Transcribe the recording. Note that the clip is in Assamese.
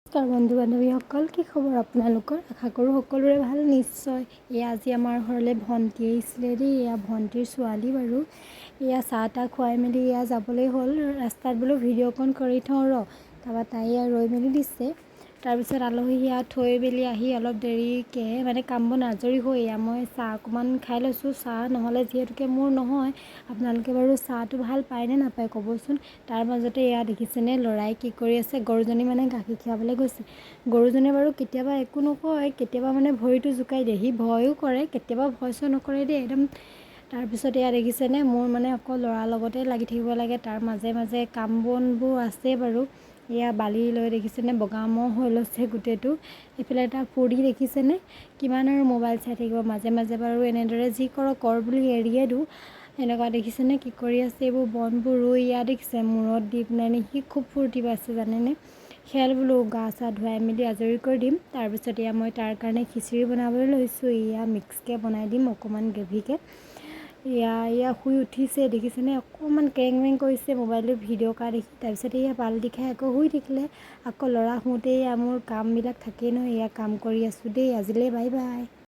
নমস্কাৰ বন্ধু বান্ধৱীসকল, কি খবৰ আপোনালোকৰ? আশা কৰোঁ সকলোৰে ভাল। নিশ্চয়। এয়া আজি আমাৰ ঘৰলৈ ভণ্টি আহিছিলে দেই। এয়া ভণ্টিৰ ছোৱালী বাৰু। এয়া চাহ তাহ খুৱাই মেলি এয়া যাবলৈ হ'ল। ৰাস্তাত বোলো ভিডিঅ' অকণ কৰি থওঁ ৰ। তাৰপৰা তাই এয়া ৰৈ মেলি দিছে। তাৰপিছত আলহী সেয়া থৈ মেলি আহি অলপ দেৰিকৈ মানে কাম বন আজৰি হৈ এয়া মই চাহ অকণমান খাই লৈছোঁ। চাহ নহ'লে যিহেতুকে মোৰ নহয়। আপোনালোকে বাৰু চাহটো ভাল পায়নে নাপায় ক'বচোন। তাৰ মাজতে এয়া দেখিছেনে ল'ৰাই কি কৰি আছে? গৰুজনী মানে গাখীৰ খীৰাবলৈ গৈছে। গৰুজনীয়ে বাৰু কেতিয়াবা একো নকয়, কেতিয়াবা মানে ভৰিটো জোকাৰি দিয়ে। সি ভয়ো কৰে, কেতিয়াবা ভয় চয় নকৰে দেই একদম। তাৰপিছত এয়া দেখিছেনে, মোৰ মানে অকল ল'ৰাৰ লগতে লাগি থাকিব লাগে। তাৰ মাজে মাজে কাম বনবোৰ আছে বাৰু। এয়া বালি লৈ দেখিছেনে বগা মহ হৈ লৈছে গোটেইটো। এইফালে এটা ফূৰ্তি দেখিছেনে, কিমান আৰু মোবাইল চাই থাকিব। মাজে মাজে বাৰু এনেদৰে যি কৰ কৰ বুলি এৰিয়ে দিওঁ। এনেকুৱা দেখিছেনে কি কৰি আছে, এইবোৰ বনবোৰ ৰুই এয়া দেখিছে মূৰত দি পেলাই সি খুব ফূৰ্তি পাইছে জানেনে। খেল বোলো গা চা ধুৱাই মেলি আজৰি কৰি দিম। তাৰপিছত এয়া মই তাৰ কাৰণে খিচিৰি বনাবলৈ লৈছোঁ। এয়া মিক্সকৈ বনাই দিম অকণমান গ্ৰেভিকৈ। এয়া এয়া শুই উঠিছে দেখিছেনে, অকণমান কেৰেং মেং কৰিছে মোবাইলটো ভিডিঅ' কৰা দেখি। তাৰপিছত এয়া পাল্টি খাই আকৌ শুই থাকিলে। আকৌ ল'ৰা শুওঁতেই এয়া মোৰ কামবিলাক থাকেই নহয়, এয়া কাম কৰি আছোঁ দেই। আজিলৈ বাই বাই।